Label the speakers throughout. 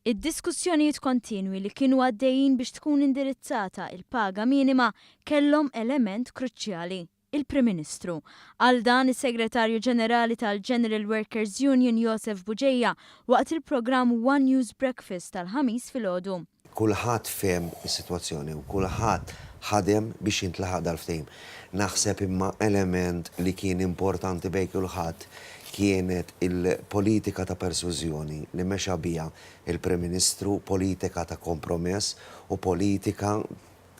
Speaker 1: Id-diskussjonijiet kontinwi li kienu għaddejjin biex tkun indirizzata il-paga minima kellhom element kruċjali, il-Prim Ministru. Qal dan is-Segretarju Ġenerali tal-General Workers Union Josef Bugeja waqt il-programm One News Breakfast tal-Ħamis filgħodu.
Speaker 2: Kulħadd fehem is-sitwazzjoni u kulħadd ħadem biex jintlaħaq dal-ftehim. Naħseb imma element li kien importanti bejn kulħadd kienet il-politika ta' persważjoni li mexa biha il-Prim Ministru, politika ta' kompromess u politika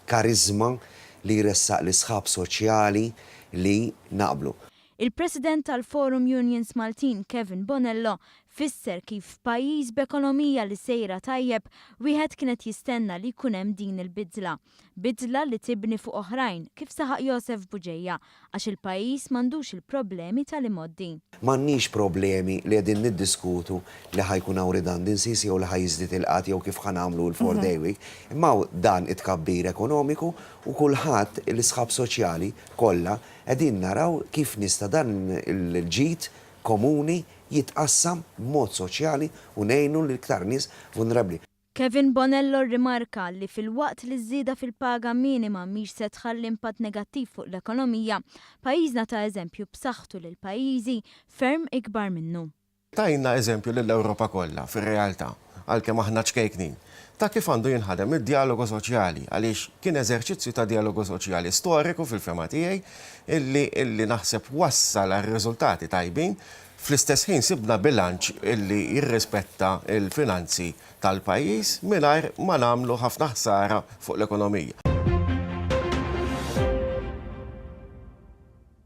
Speaker 2: kariżma li jressaq lis-sħab soċjali li naqblu.
Speaker 1: Il-President tal-Forum Unions Maltin Kevin Bonello fisser kif f'pajjiż b'ekonomija li sejra tajjeb wieħed kien qed jistenna li jkun hemm din il-bidla. Bidla li tibni fuq oħrajn, kif saħaq Josef Bugeja, għax il-pajjiż m'għandux il-problemi tal-imgħoddi.
Speaker 2: M'għandniex problemi li qegħdin niddiskutu li ħa jkun hawn redundancies jew li ħa jiżdied il-qgħad jew kif ħa nagħmlu l-four day week, imma hawn dan it-tkabbir ekonomiku u kulħadd, l-isħab soċjali kollha, qegħdin naraw kif nista' dan il-ġid komuni jitqassam b'mod soċjali u ngħinu l-iktar nies vulnerabbli.
Speaker 1: Kevin Bonello rrimarka li filwaqt li ż-żieda fil-paga minima mhix se tħalli impatt negattiv fuq l-ekonomija, pajjiżna ta eżempju b'saħħtu lil pajjiżi ferm ikbar minnu.
Speaker 3: Tajna eżempju lill-Ewropa kollha fir-realtà, għalkemm aħna ċkejknin, ta' kif għandu jinħadem id-djalogu soċjali għaliex kien eżerċizzju ta' djalogu soċjali storiku fil-fehma tiegħi illi illi naħseb wassal għal riżultati tajbin. Fl-istess ħin sibna bilanċ illi jirrispetta l-finanzi tal-pajjiż mingħajr ma nagħmlu ħafna ħsara fuq l-ekonomija.